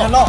Los.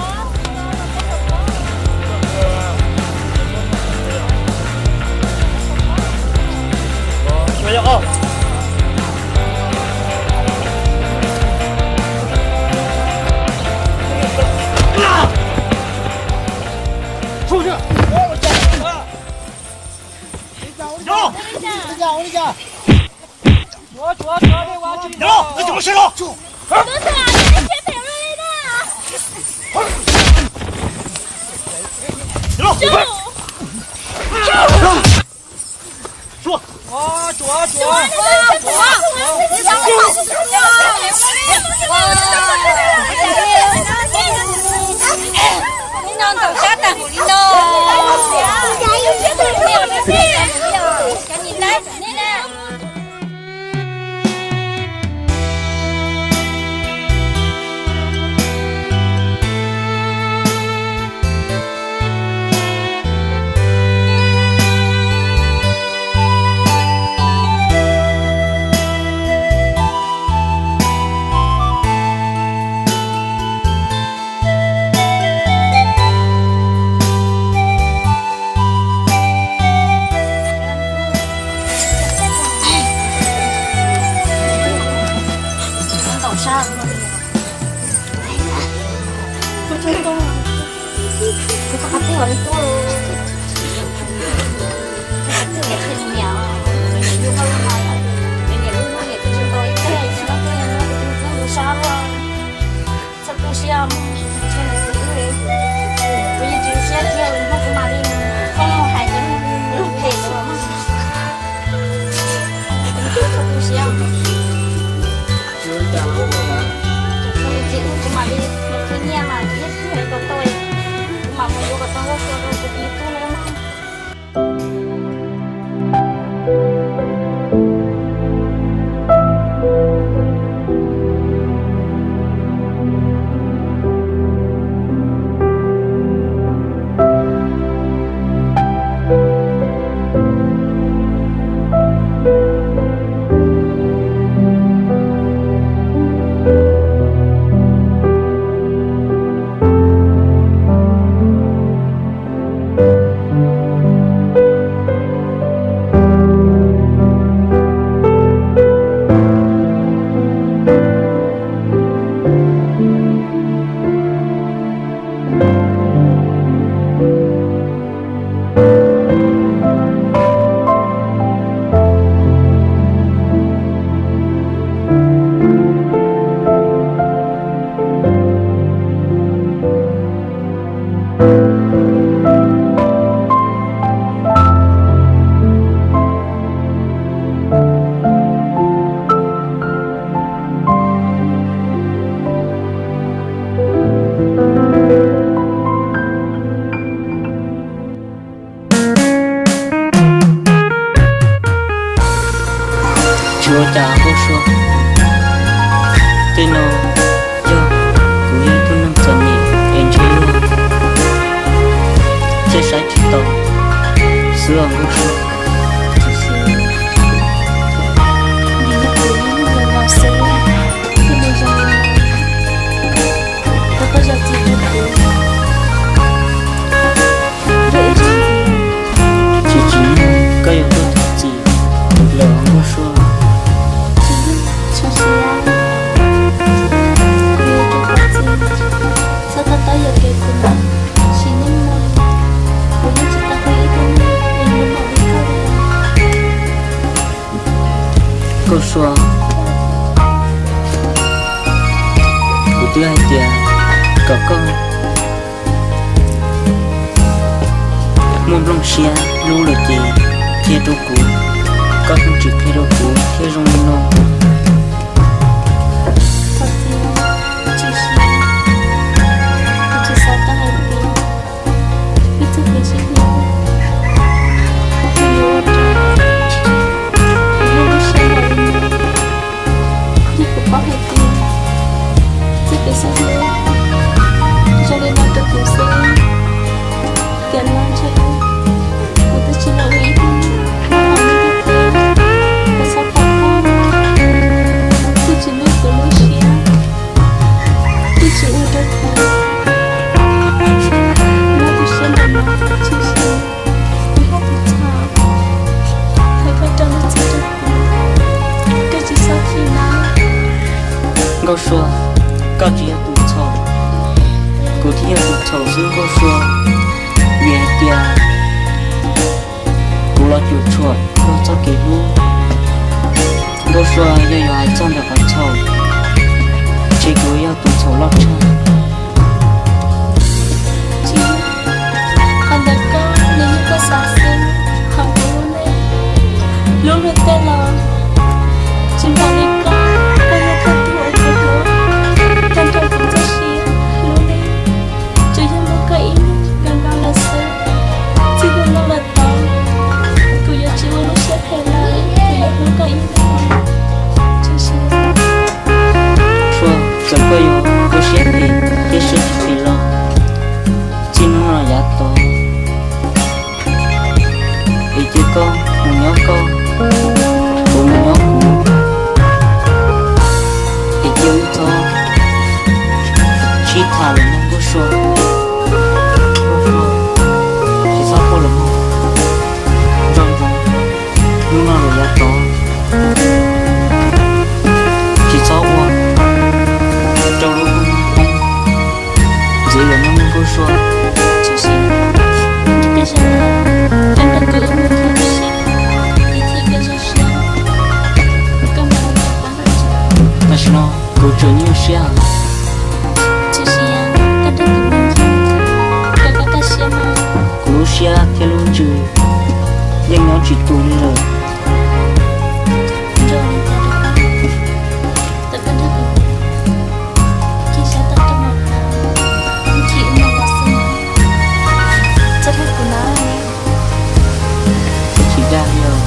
Txhob tu siab mog, kuv yeej tsis tu siab kiag li, kuv mam li koj mus hais cov lus phem los mas. Txhob tu siab, kuv mam li mus khwv nyiaj mas ib pliag kom tau, kuv mam mus yuav kom tau Nkauj Sua rau kuv tus me tub no mog. Tsis ua cas Nkauj Sua, tej no yog kuv yog ib tug neeg txom nyem es ntshe luag thiaj saib tsis taus xwb os Nkauj Sua. Tiam sis vim yog kuv ib leeg laus xwb, thiaj li zoo li no. Thov koj zam txim rau kuv. Yog ib zaug ntxiv, tsis tsim nyog koj yuav tuaj thov txim lawm Nkauj Sua. Tsis yog, tsis yog, kuv yuav tuaj thov txim. Txhob tab tom yuam kev kuv na, sim neej no kuv yeej tsis tau ua ib tug neeg zoo li koj li. Nkauj Sua, kuv twb hais tias kom koj muaj nplooj siab hlub lawm ces qhia rau kuv, koj pheej tsis qhia rau kuv thiaj zoo li no. Txhob txia, tsis siv, kuv tsis xav tau hais tias ib txoj kev sib hlub, kuv yuav ua rau kuv lub siab npaum li no. Yog kuv paub hais tias txoj kev sib hlub zoo li no rau kuv xwb, tiam no ntshe kuv twb tsis yog ua ib tug neeg muaj haiv neeg tiag tiag. Kuv xav kom koj twb tsis hlub kuv lub siab, twb tsis ua rau kuv Lub siab thiab lub ntsws yeej nyob tsis tu li lawm. Tsis dag li os.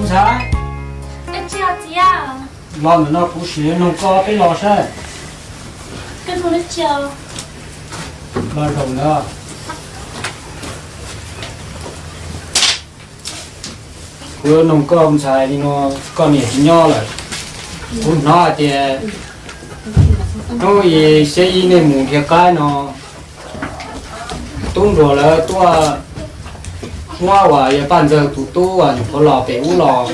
Ntxhais, los ntawm no kuv sim noog koj peb lo saib. Los zaum ntawd. Kuv noog koj ntxhais li no, koj niam tsis nyob lawm. Kuv hnov hais tias hnub ib xiab ib nej mus nrhiav qaib no, tub Nruas lawv tuaj muab uas yog Paj Ntxawg tus tub uas nyuam qhuav los pem ub los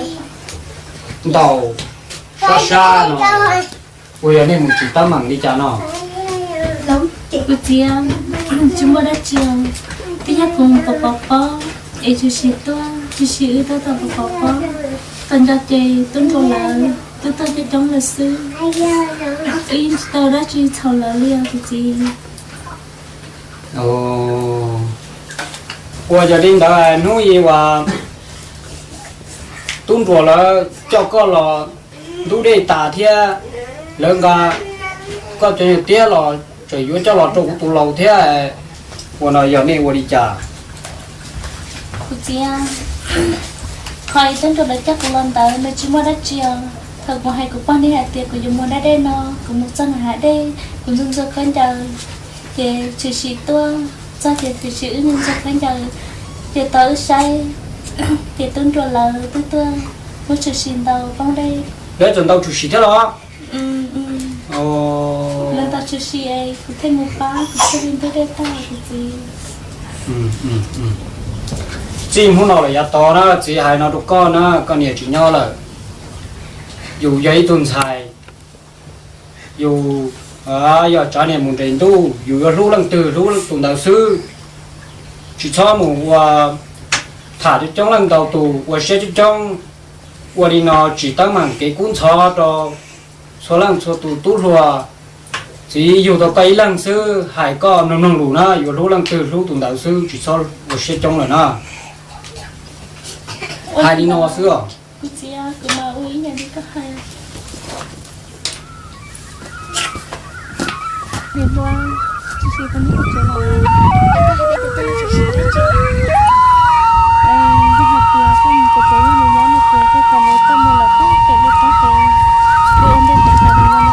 ntaus sab sab no, uas yog nej mus tsis tab meeg li cas no? Kuv txiv, tsis muaj dab tsi, twb yog kuv mus pov pov pob es tshwm sim tuaj, tshwm sim wb tuaj tau pov pov pob. Tau nco ces tub Nruas lawv twb tuaj coob coob lawm xwb, wb yeej tsis tau dab tsi txhaum lawv li os kuv txiv. Ua yog li ntawd hnub ib uas tub Nruas lawv coj koj los ntub dej tas thiab lawv nqa koj cov nyuag tiab los tseem yuav coj los rau kuv tus laus thiab, ua no yog nej ua li cas? Kuv txiv, qhov tub Nruas lawv coj kuv los ntawd nws tsis muaj dab tsi os. Thaum kuv hais kuv poj niam hais tias kuv yuav mus da dej no, kuv mus txog nram hav dej, kuv ntxuag ntxuag khaub ncaws, ces tshwm sim tuaj txog ces tshwm sim wb ntxuag ntxuag khaub ncaws, ces tau wb saib, ces tub Nruas lawv twb tuaj muab tshwm sim ntaus poob dej. Lawv txawm ntaus tshwm sim thiab los? Lawv ntaus tshwm sim, kuv thiaj mus pab, kuv thiaj li ntub dej tag kuv txiv. Txij hnub no lawm yav tod na, txiv hais no rau koj na, koj niam tsis nyob lawm. Yus yog ib tug ntxhais, yus yog tsav niam mus nres ntuj, yus yuav hlub leej twg hlub tus ntawd xwb. Tsis txhob mus ua tham coob coob leej ntau tus, ua siab coob coob, ua li no tsis teeb meem kev kub ntxhov rau txhua leej txhua tus tub hluas. Txiv yug tau koj ib leeg xwb, hais koj mloog mloog lus na, yuav hlub leej twg hlub tus ntawd xwb, tsis txhob ua siab coob lawm na. Hais li no xwb os. Kuv txiv, kuv mam ua ib yam li koj hais. Niam hluas, tsis siv koj niam tsev los? Yog hais tias koj mus pem tsev yog nws nyob nws tias koj kom nws tau mus los pem lub pob pem, kuv ua ntej pem kom nws mus na.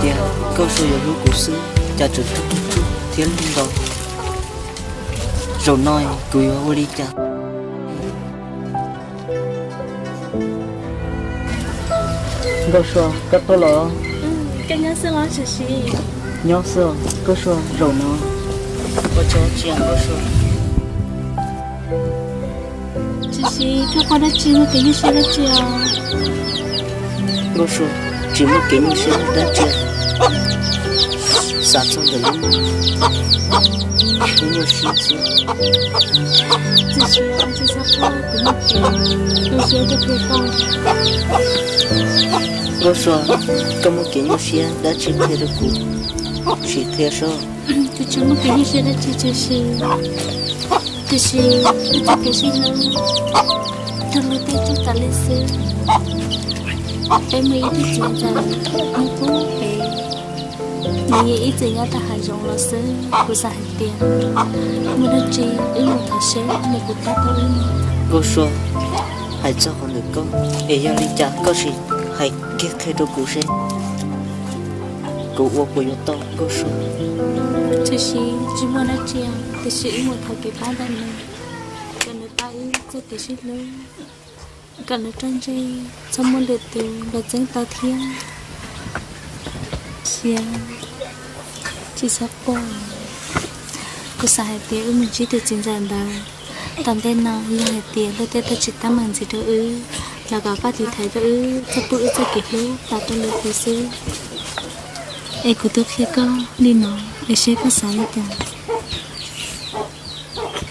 Tias Nkauj Sua yuav hlub kuv xwb, cas tseem tub tub thiab lub ntau. Zaum no kuv yuav ua li cas? Nkauj Sua, koj tuaj los? Nyob xwb os Nkauj Sua, zaum no. Ua tsaug tsia Nkauj Sua. Tsis, tsis, koj quaj dab tsi, muaj kev nyuaj siab dab tsi os? Nkauj Sua, tsis muaj kev nyuaj siab dab tsi. Xav txog ntawm lub, lub nyuaj siab xwb. Tsis, tsis, tsis txhob quaj, kuv muaj kev nyuaj siab tuaj qhia koj. Nkauj Sua, koj muaj kev nyuaj siab dab tsi qhia rau kuv, sim qhia seb. Kuv tsis muaj kev nyuaj siab dab tsi, tiam sis, tiam sis wb txoj kev sib hlub, raws li peb txoj tas li xwb. Peb muaj ib tug txiv ntxawm nyob pub pem, nws yeej ib txwm nyob rau hav zoov los xwb. Kuv xav hais tias muaj dab tsi wb mus tham seb nws puas pab tau wb no. Nkauj Sua, hais txog qhov ntawm koj es yog li cas koj sim hais kiag qhia rau kuv seb kuv ua puas yuav tau Nkauj Sua. Tsis, tsis muaj dab tsi, tiam sis wb mus thov kev pab ntawm nws, kom nws pab wb txoj kev sib hlub, kom nws roj ntseg, txhob muaj lwm tus los txeeb tau thiab. Siab, tsis txhob quaj. Kuv xav hais tias wb mus ntsib tus txiv ntxawm ntawd tom ntej no, yog hais tias luag tej tau tsis tab meeg ntxiv rau wb, los kom koj tiv thaiv rau wb, txhob pub wb txoj kev hlub tas rau lwm tus xwb. Es kuv twb qhia koj li no, es seb koj xav li cas.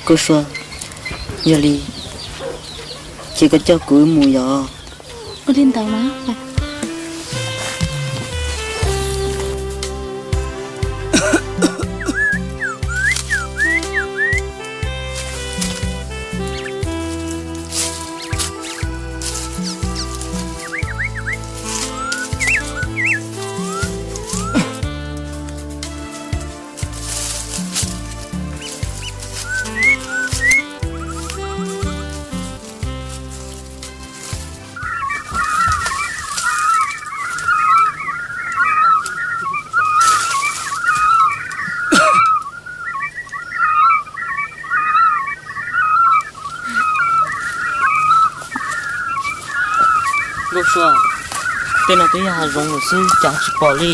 Nkauj Sua, yog li ces koj coj kuv mus yom. Ua li ntawd mas. Nkauj Sua, tej no twb yog hav zoov lawm xwb cas tsis pom li.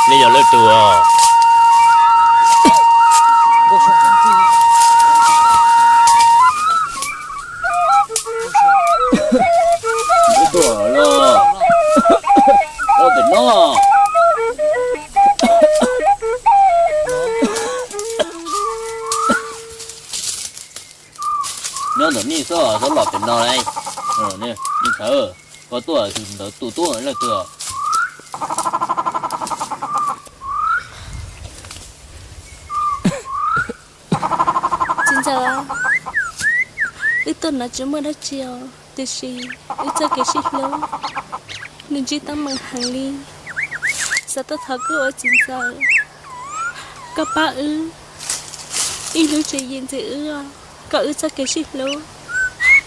Nej yog leej twg os? Tuaj los, los pem no. Nyob ntawm nej xwb, txhob los pem no lauj. Nej ntxhais, koj tuaj tus ntawd tus tub leej twg? Txiv ntxawm, wb tuaj no tsis muaj dab tsi os, tiam sis wb txoj kev sib hlub nws ntsib teeb meem heev li. Xav tuaj thov koj ua txiv ntxawm, koj pab wb ib lub tswv yim ntxiv wb, kom wb txoj kev sib hlub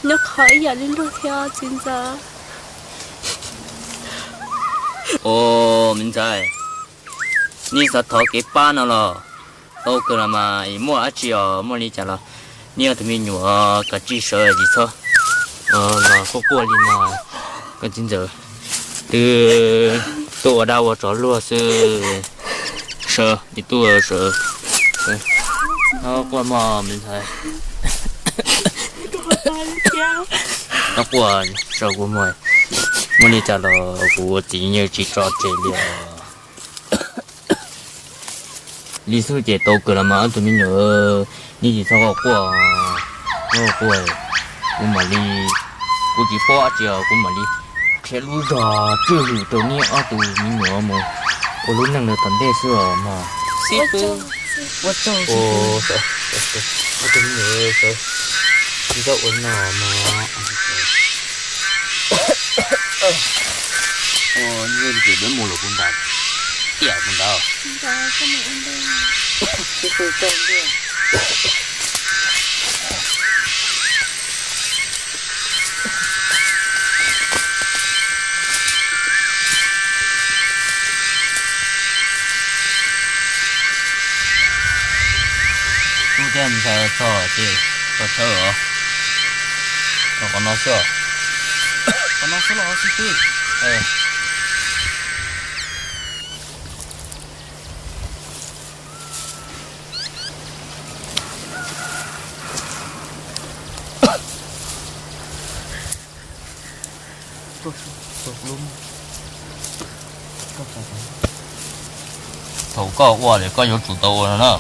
nyob qhov ib yam li luag thiab txiv ntxawm. Ua, me ntxhais, nej xav thov kev pab no los? Tau kawg los mas, muaj dab tsi os, muaj li cas los Neb tus me nyuam kav tsij sawv tsis txhob los quaj quaj li no. Koj txiv ntxawm twb tuaj ua dab ua tsov luag xwb. Sawv, ib tug sawv. Quaj mog me ntxhais. Quaj sawv kuv mog. Muaj li cas los kuv ua txiv yeej tsis tso tseg li os. Li xwb ces tau kawg los mas ob tug me nyuam, neb tsis txhob quaj, quaj, kuv mam li, kuv tsis paub dab tsi os, kuv mam li qhia lub zog tswj hwm rau neb ob tug me nyuam mus ua lub neej rau tom ntej xwb os mog. Ua tsaug, ua tsaug. Ob tug me nyuam, tsis txhob ua no mog. Ua, neb ces dawb mus los kuv nrad, tiam kuv nrad. Tub thiab ntxhais txog ces txog tshawb os. Qhov no xwb, qhov no xwb los xib tub. Thaum koj ua lawm koj yuav tsum tau ua no na.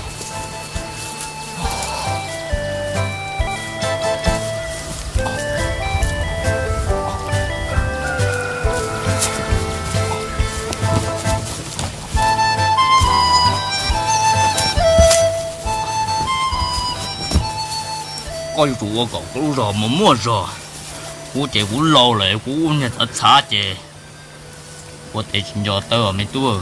Koj yuav tsum ua kom koj lub zog mus muaj zog. Kuv ces kuv laus lawm, kuv ua niag txhav txhav ces ua tes tsis nco tawb os me tub.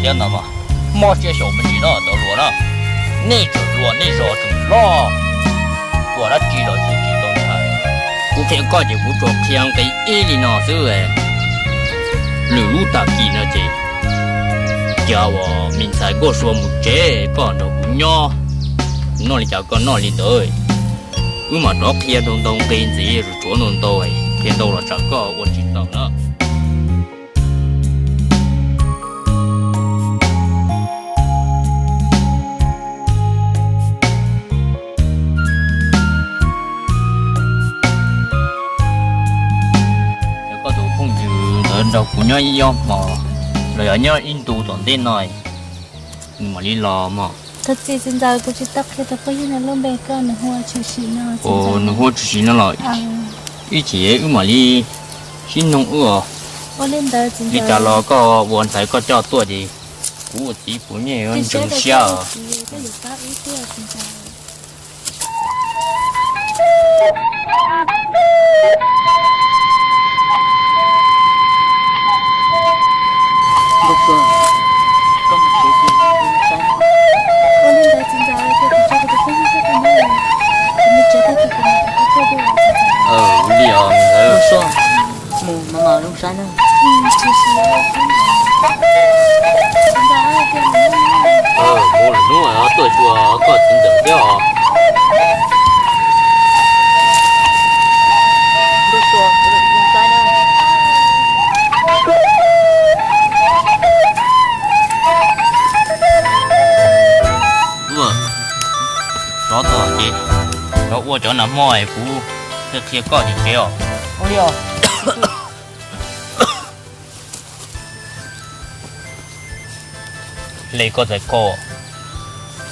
Thiab no mas, mob siab xyaum me ntsis no tau luag na. Nej tseem Ua nej zos tseem loj, ua dab tsi los yeej tsis tau ntshai. Kuv qhia koj ces kuv tsuas qhia nqe ib li no xwb. Lwm lub tag kis no ces cia uas me ntxhais Nkauj Sua mus tsev, koj nrog kuv nyob, kuv noj li cas koj noj li ntawd. Wb mam rov qhia rau ntau nqe ntxiv, tshuav ntau ntau, qhia ntau los tsam koj ua tsis tau na. Yog koj tus phooj ywg ntawd nrog kuv nyob ib ob hmos los yog nyob ib ntu tom ntej no, nws mam li los mog. Thov txim txiv ntxawm, kuv tsis tau qhia tau phooj ywg no lub npe, koj nws hu ua Tshwm Sim no. Nws hu ua Tshwm Sim no los ib chim wb mam li sib noog wb os. Li cas los koj ua ntxhais koj coj tuaj ces kuv ua txiv kuv yeej ntseeg siab. Mus lwm hnub tuaj xyuas koj txiv ntxawm thiab os. Rov tau ces rov ua cov nas hmo es kuv thiaj qhia koj tim tsev os. Hle koj txhais khau,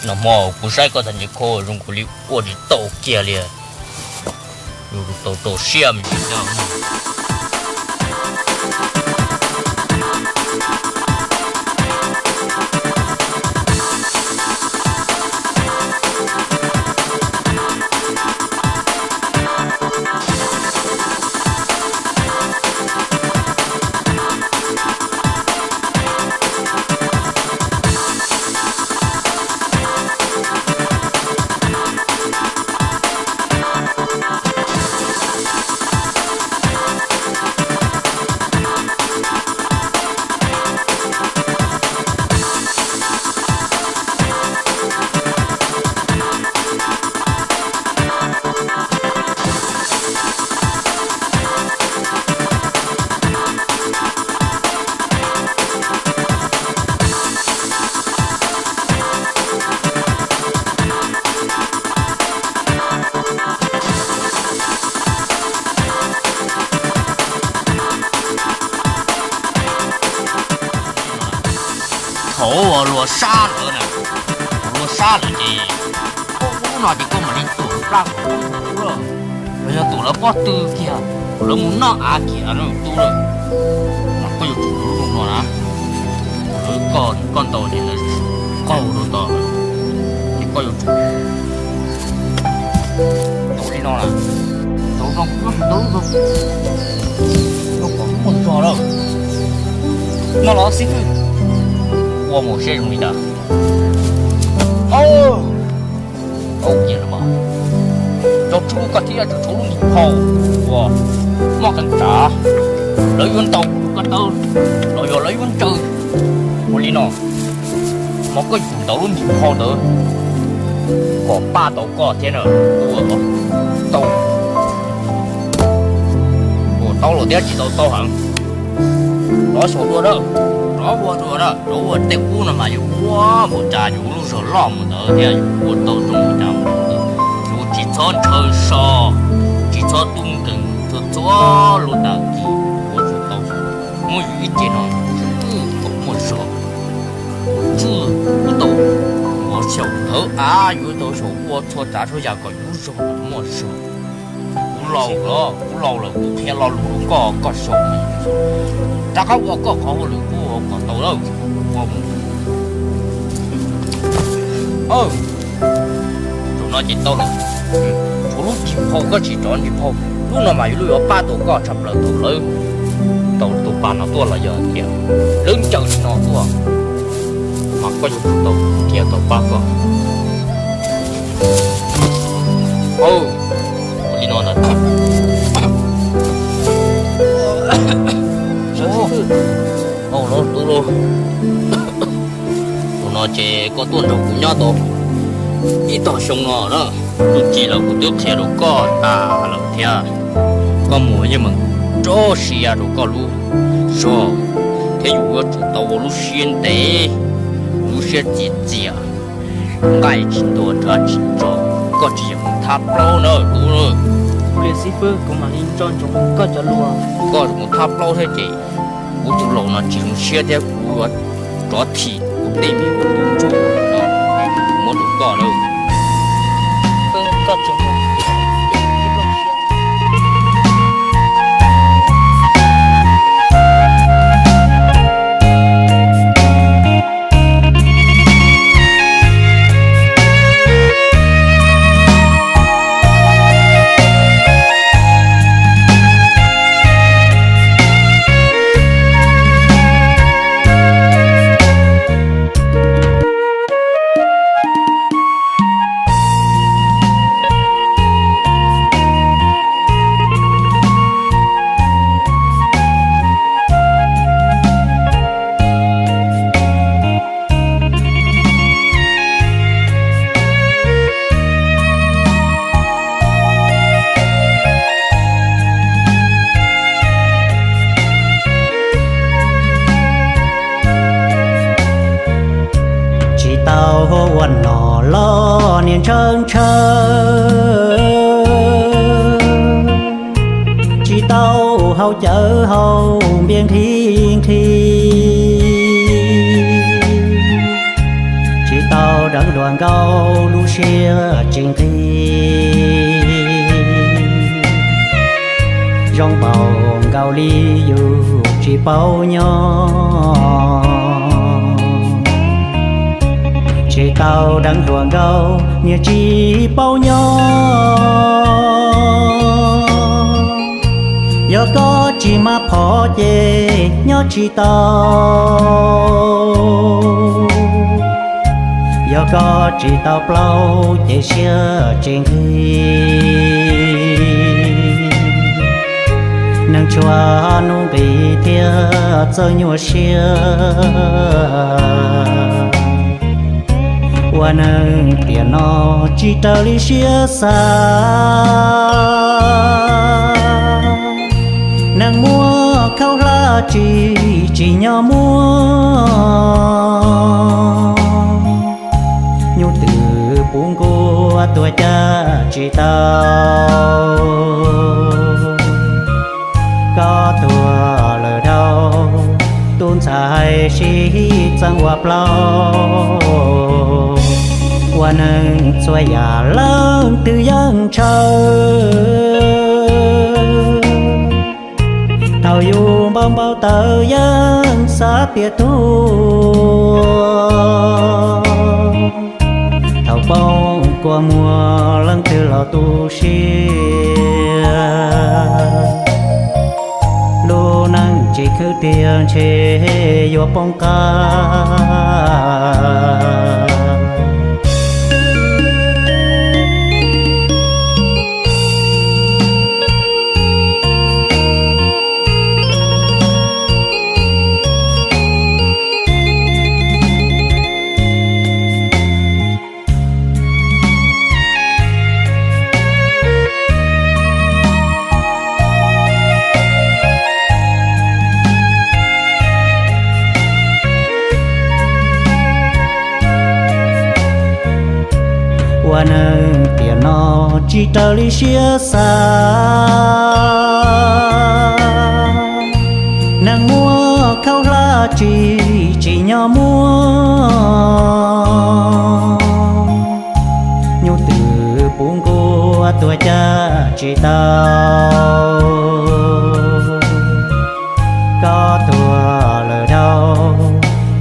nag hmo kuv saib koj txhais khau zoo nkaus li ua tsis tau kiag li. Tau rau siab me ntsis. Thaum uas luag sab lawm na, luag sab lawm ces koj ub no ces koj mam li tuam plab kom tub lawm, los yog tuam lawv pob tw kiag, lawv mus noj av kiag tub lawm. Mas koj yuav tsum lub no na, lawv koj koj ntaus ces lawv qaug rau tod, ces koj yuav tsum ntaus li no na, ntaus no kuv ntawd, koj kom muaj zog lawm. No los xib hwb, ua mus seb zoo li cas. Au, au kiag los mas, rau tsuav koj thiab tsuav lub ntiv phau uas muaj qee tsav, lawv yuav ntaus kuv ko taw los yog lawv yuav ntsaws ua li no, mas koj yuav tsum ntaus lub ntiv phau ntawd kom pab tau koj thiab na. Ua tau, ua tau los thiab tsis tau tau heev. Rov xyaum dua na, rov ua dua na, rov ua tej ub no mas yus ua npaum cas yus lub zog loj mus ntawd thiab yus ua tau zoo npaum cas mus ntawd. Yus tsis txhob ntshaw so, tsis txhob tub nkeeg, txhua txhua lub tag kis ua tsis tau. Muab yus ib ce no tswj kom muaj zog, tswj kom tau ua xyaum ntawd av, yuav tau xyaum ua txhua tsav txhua yam kom yus lub zog muaj zog. Kuv laus lawm, kuv laus lawm, kuv qhia lo lus rau koj, koj xyaum, rov qab ua koj qhov hauj lwm, kuv ua kom tau lawm. Ua mus. Zaum no ces tau lawm. Tshuav lub ntiv phau koj tsis rov ntiv phau, lub no mas yog lub yuav pab tau koj tshaj plaws thaum lawv tau tus pas no tuaj los yog tias lawv ncaws li no tuaj, mas koj yuav tsum tau nrhiav tau pab koj. Ua li no na. Tus lauj, tus no ces koj tuaj nrog kuv nyob tau ib tog xyoo no na. Tus txiv los kuv twb qhia rau koj tas lawm thiab. Koj mus yeej meem rau siab rau koj lub zog thiab yus yuav tsum tau ua lub siab ntev, lub siab txias txias, nqaij tsis ntuag nrhav tsis tso, koj tsis yog mus thab plaub na tus. Ua li xib fwb, kuv mam li nco ntsoov koj cov lus. Koj mus thab plaub thiab ces kuv tus laus no tsis zoo siab thiab kuv yuav rov thim kuv tej me ua tus ntsuj no muab rau koj lawm. Tsis tau ua nom los niag ntshaw ntshaw, tsis tau haus cawv haus npias nqhis nqhis, tsis tau deev hluas nkauj lub siab tsis nqig, zoo npaum nkaus li yus tsis paub nyob. Tsis tau deev hluas nkauj niag tsis paub nyob. Yog koj tsis maj phom ces nyob tsis tau. Yog koj tsis tau plaub ces siab tsis nqig. Neeg tshuav nuj nqis thiab txawj nyuaj siab. Ua neeg tiam no tsis raws li siab xav. Neeg muaj khaub hlab tsis tsim nyog muaj. Nyuj twm puv nkuaj tuag cas tsis tau. Koj tuag lawm dhau, tus ntxhais sib txeeb ua plaub. Ua neeg txhua yam leej twg yeej ntshaw. Thaum yus npau npau taws yeej xav tias tuag. Thaum poob kua muag leej twg los tu siab. Lub neej tsis khwv tiag ntshe yuav poob qab. Ua neeg tiam no tsis raws li siab xav. Neeg muaj khaub hlab tsis tsim nyog muaj. Nyuj twm puv nkuaj tuag cas tsis tau. Koj tuag lawm dhau,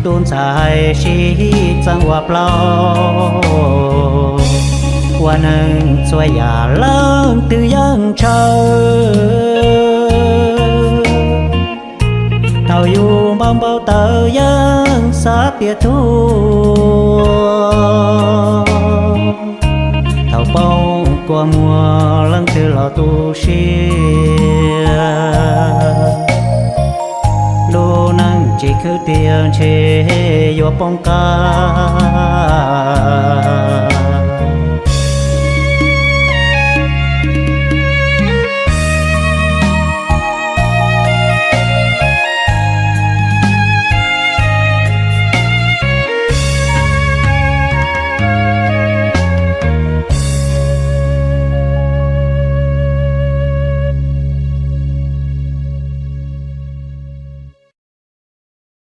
tus ntxhais sib txeeb ua plaub. Ua neeg txhua yam leej twg yeej ntshaw. Thaum yus npau npau taws yeej xav tias tuag. Thaum poob kua muag leej twg los tu siab, lub neej tsis khwv tiag ntshe yuav poob qab.